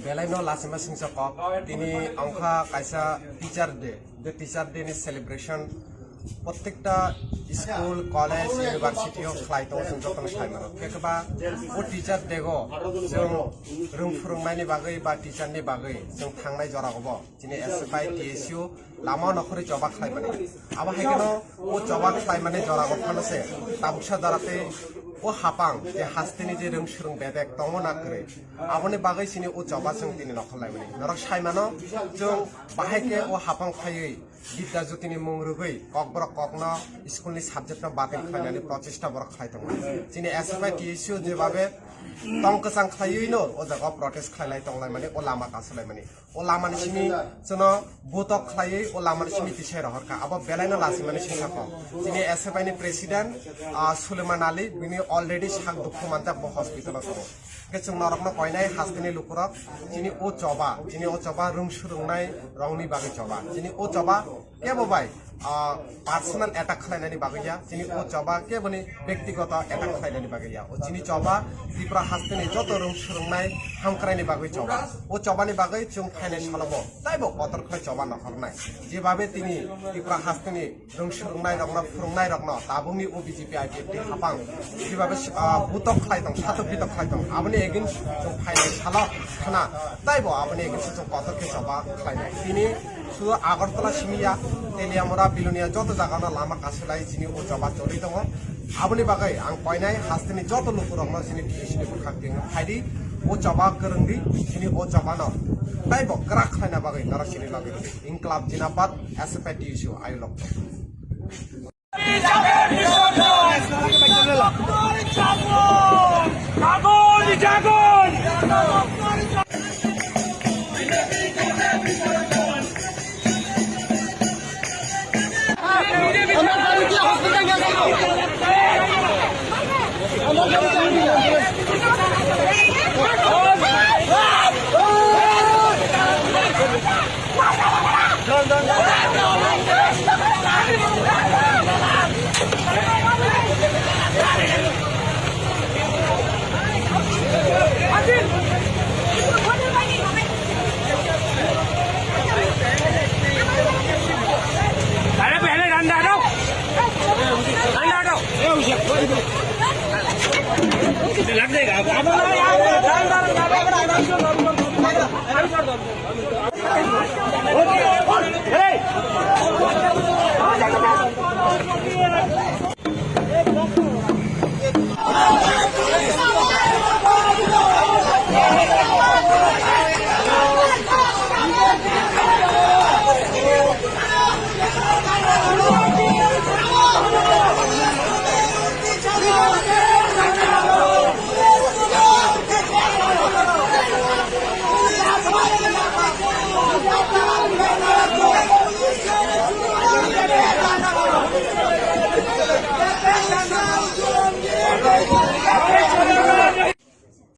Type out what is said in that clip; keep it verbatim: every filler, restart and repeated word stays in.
Belai no lachima singsa kok, tini ongkha kaisa Teacher Day. Je Teacher Day ni celebration prottekta school, college, university o khlai tongo, chwng jotono sai mano. Khe ba o Teacher Day o chwng rwng phwrwngnaini bagwi ba teacher ni bagwi chwng thangnai jora o bo chini S F I T S U lama o nokhorwi choba khlai mani. Abo hai kheno o choba khlai mani jora o phano se tabuksa jora tei o hapang je hasteni je rwng swrwng bedek tongo na kwrwi, aboni bagwi chini o choba chwng tini nokhor lai mani. Norok sai mano, chwng bahai khe o hapang phaiwi Bidya Jyotini mung rwgwi kokborok kokno school ni subject no batil khlainani prochesta borok khlai tongo. Chini S F I T S U jebabe tong kwchang khlaiwi no o jaga o protest khlai lai tong lai mani, o lama kasu lai mani. O lamani simi chwno butok khlaiwi o lamani simi tisai rohorkha. Abo belaino lachimani simi sakho. Chini S F I ni president, ah, Suleiman Ali, bini already sak dukhu manjak, bo hospital o tongo. Khe chwng norokno koinai hasteni lukurok, chini o choba, chini o choba rwng swrwngnai rokni bagwi choba. Chini o choba kebo bai, ah, personal attack khlainani bagwi ya, chini o choba keboni bektigoto attack khlainani bagwi ya. O chini choba Tripura hasteni joto rwng swrwngnai hamkraini bagwi choba. O chobani bagwi chwng phainai salobo taibo kotor khlai choba nokhornai. Jebabe tini Tripura hasteni rwng swrwngnai rokno, phwrwngnai rokno tabukni o B J P I P F T hapang jebabe, ah, butok khlai tong, satok bitok khlai tong, aboni against chwng phainai salo khna taibo aboni against chwng kotor khe choba khlainai. Tini Sudu Agartala simi ya, Teliamura, Bilonia joto jagano lama kasulai chini o choba choli tongo. Aboni bagwi ang koinai hasteni joto lukurokno chini T S U ni bwkhak tingwi phaidi, o choba kwrwngdi, chini o chobano taibo kwrak khlaina bagwi norok chini logi rwdi. Inklab Jindabad, S F I T S U, ayulok.